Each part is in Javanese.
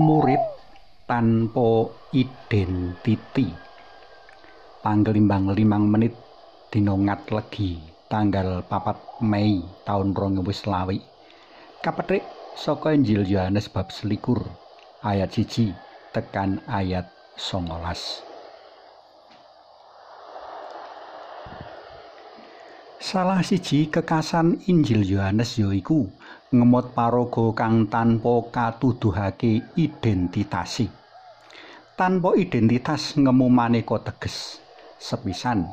Murid tanpa identiti. Panglimbang 5 menit dina Ngatlegi tanggal 4 Mei taun 2020. Kapethik saka Injil Yohanes bab 21 ayat 1 tekan ayat 19. Salah siji kekasan Injil Yohanes yaiku ngemot paraga kang tanpa katuduhake identitase. Tanpa identitas ngemu maneka teges. Sepisan,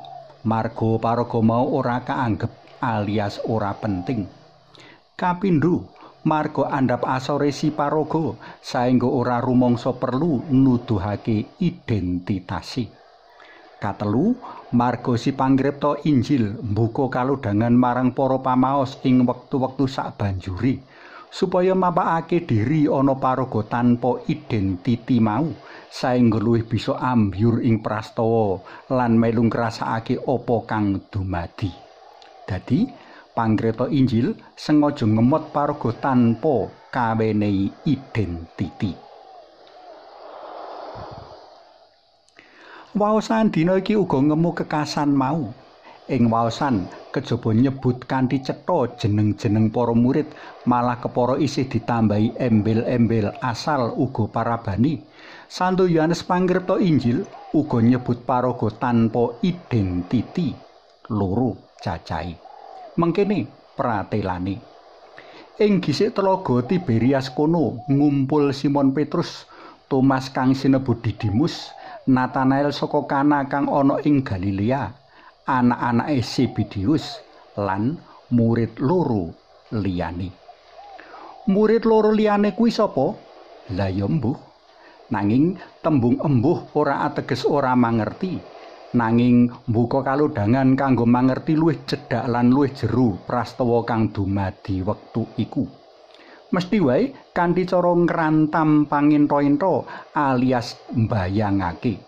marga paraga mau ora kaanggep alias ora penting. Kapindho, marga andhap asore si paraga saengga ora rumangsa perlu nuduhake identitase. Katelu, marga si pangripta Injil mbuka kalodhangan marang para pamaos ing wektu-wektu sabanjure supaya mapakake diri ana paraga tanpa identiti mau saengga luwih bisa ambyur ing prastawa lan melu ngrasakake apa kang dumadi. Dadi pangripta Injil sengaja ngemot paraga tanpa kawenehi identiti. Waosan dina iki uga ngemu kekasan mau. Ing waosan kejaba nyebut kanthi cetha jeneng-jeneng para murid, malah kepara isih ditambahi embel-embel asal uga parabani. Santo Yohanes pangripta Injil uga nyebut paraga tanpa identiti loro cacahe. Mengkene pratelane. Ing gisik telaga Tiberias kono ngumpul Simon Petrus, Thomas kang sinebut Didimus, Nathanael saka Kana kang ana ing Galilea, anak-anake Zebedeus lan murid loro liyane. Murid loro liyane kuwi sapa? Lah ya embuh. Nanging tembung embuh ora ateges ora mangerti. Nanging mbuka kalodhangan kanggo mangerti luwih cedhak lan luwih jero prastawa kang dumadi wektu iku. Mesti wae kanthi cara ngrantam pangintha-intha alias mbayangake.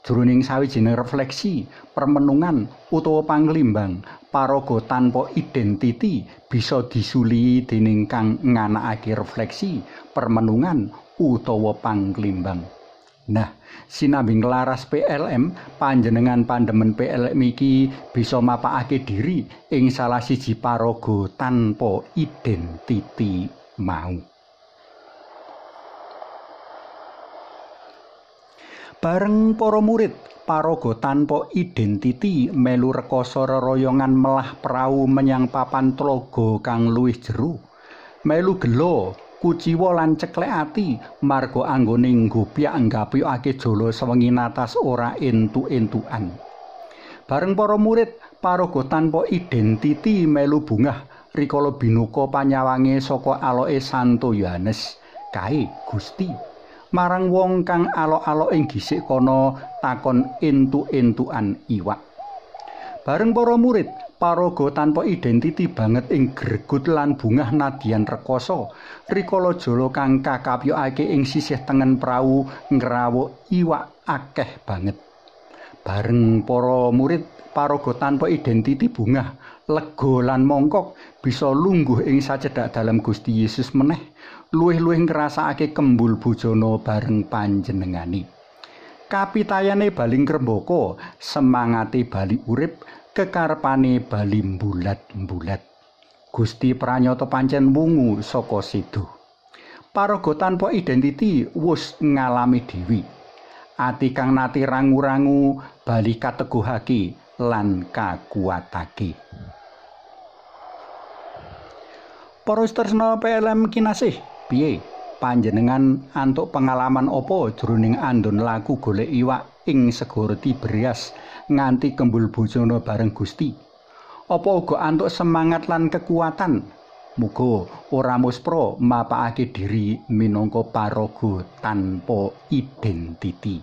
Jroning sawijining refleksi, permenungan utawa panglimbang, paraga tanpa identiti bisa disulihi dening kang nganakake refleksi, permenungan utawa panglimbang. Nah, sinambi nglaras PLM, panjenengan pandemen PLM iki bisa mapakake diri ing salah siji paraga tanpa identiti mau. Bareng para murid, paraga tanpa identiti melu rekasa reroyongan melah prau menyang papan tlaga kang luwih jero. Melu gela, kuciwa lan ceklek ati marga anggone nggopyak nggapyokake jala sewengi natas ora entuk-entukan. Bareng para murid, paraga tanpa identiti melu bungah rikala binuka panyawange saka aloke Santo Yohanes. Kae Gusti marang wong kang alok-alok ing gisik kono takon entuk-entukan iwak. Bareng para murid, paraga tanpa identiti banget ing gregut lan bungah nadyan rekasa rikala jala kang kakapyokake ing sisih tengen prau ngrawuk iwak akeh banget. Bareng para murid, paraga tanpa identiti bungah, lega lan mongkok bisa lungguh ing sacedhak dalem Gusti Yesus meneh, luwih-luwih ngrasakake kembul bojona bareng panjenengane. Kapitayane bali ngrembaka, semangate bali urip, kekarepane bali mbulat-mbulat. Gusti pranyata pancen wungu saka sedo. Paraga tanpa identiti wus ngalami dhewe. Ati kang nate rangu-rangu bali kateguhake lan kakuatake. Para tresna PLM kinasih, piye panjenengan antuk pengalaman apa jroning andon laku golek iwak ing segara Tiberias nganti kembul bojona bareng Gusti? Apa uga antuk semangat lan kekuatan? Muga ora muspra mapakake diri minangka paraga tanpa identiti.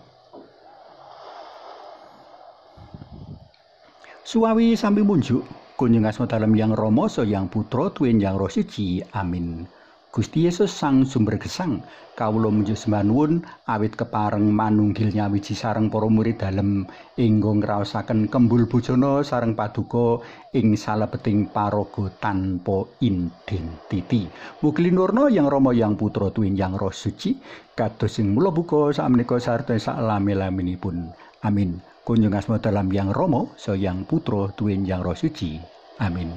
Suwawi sami munjuk, kunjung asma dalem Yang Rama saha Yang Putra tuwin Yang Roh Suci. Amin. Gusti Yesus Sang Sumber Gesang, kawula munjuk sembah nuwun awit kepareng manunggil nyawiji sareng para murid dalem inggo ngraosaken kembul bujana sareng paduka ing salebeting paraga tanpa identiti. Mugi linurna Yang Rama Yang Putra tuwin Yang Roh Suci, kados sing mula buka sakmenika sarta saklami-laminipun. Amin. Kunjung asma dalam Yang Rama, Sang Yang Putra tuwin Yang Roh Suci. Amin.